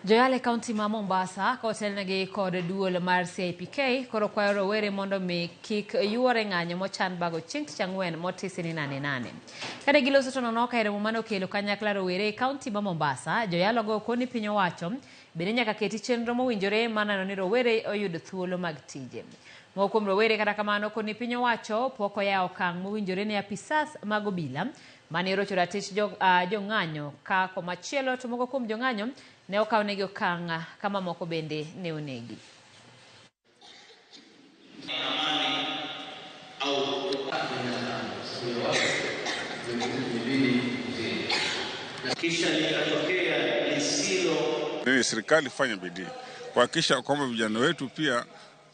Joyal e kaunti ma Mombasa kotelnegi kod duol mar CIPK koro kwayo rowere mondo mi kik yuore ng'anyo mochan bago chieng' tich ang'wen motisi ni nane nane. Kane giloso to nono ka e romo mane okelo kanyakla rowere e kaunti ma Mombasa, joyalogo koni piny owacho bende nyaka keti chenro mowinjore mar neno ni rowere oyud thuolo mag tije. Moko kuom rowere kata kamano koni piny owacho pok oyawo okang' mowinjore ne apisas mag obila mane orocho ratich jong'anyo ka komachielo to moko kuom jong'anyo ne okawnegi okang' ka mamoko bende ne onegi. Kisha likatokea lisilo Ni serikali ifanye bidii kuhakikisha kwamba vijana wetu pia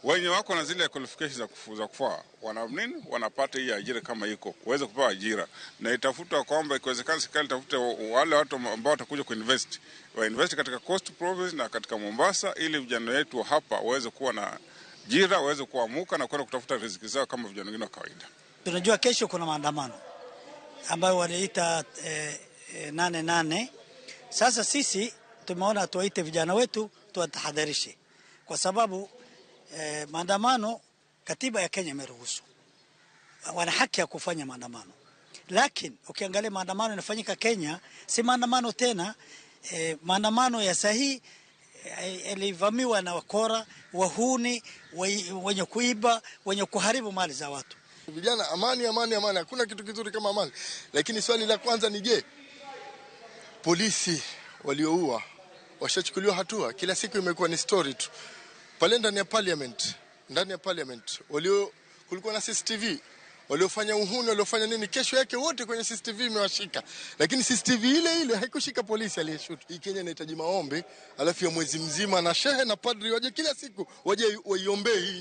wenye wako na zile qualifications za kufaa wana nini, wanapata hii ajira kama iko kuweza kupewa ajira, na itafuta kwamba ikiwezekana serikali itafute wale watu ambao watakuja kuinvest, wainvest katika Coast Province na katika Mombasa, ili vijana wetu hapa waweze kuwa na ajira, waweze kuamuka na kwenda kutafuta riziki zao kama vijana wengine wa kawaida. Tunajua kesho kuna maandamano ambayo waliita nane nane. Sasa sisi tumeona tuwaite vijana wetu tuwatahadharishe, kwa sababu maandamano katiba ya Kenya imeruhusu, wana haki ya kufanya maandamano, lakini ukiangalia maandamano yanafanyika Kenya si maandamano tena. Maandamano ya sahihi yalivamiwa na wakora, wahuni, wenye kuiba, wenye kuharibu mali za watu. Vijana, amani, amani, amani. Hakuna kitu kizuri kama amani. Lakini swali la kwanza ni je, polisi walioua washachukuliwa hatua? Kila siku imekuwa ni story tu pale ndani ya parliament walio kulikuwa na CCTV, waliofanya uhuni, waliofanya nini, kesho yake wote kwenye CCTV imewashika, lakini CCTV ile ile haikushika polisi aliyeshoot. Hii Kenya inahitaji maombi, alafu ya mwezi mzima, na shehe na padri waje kila siku waje waiombee hii.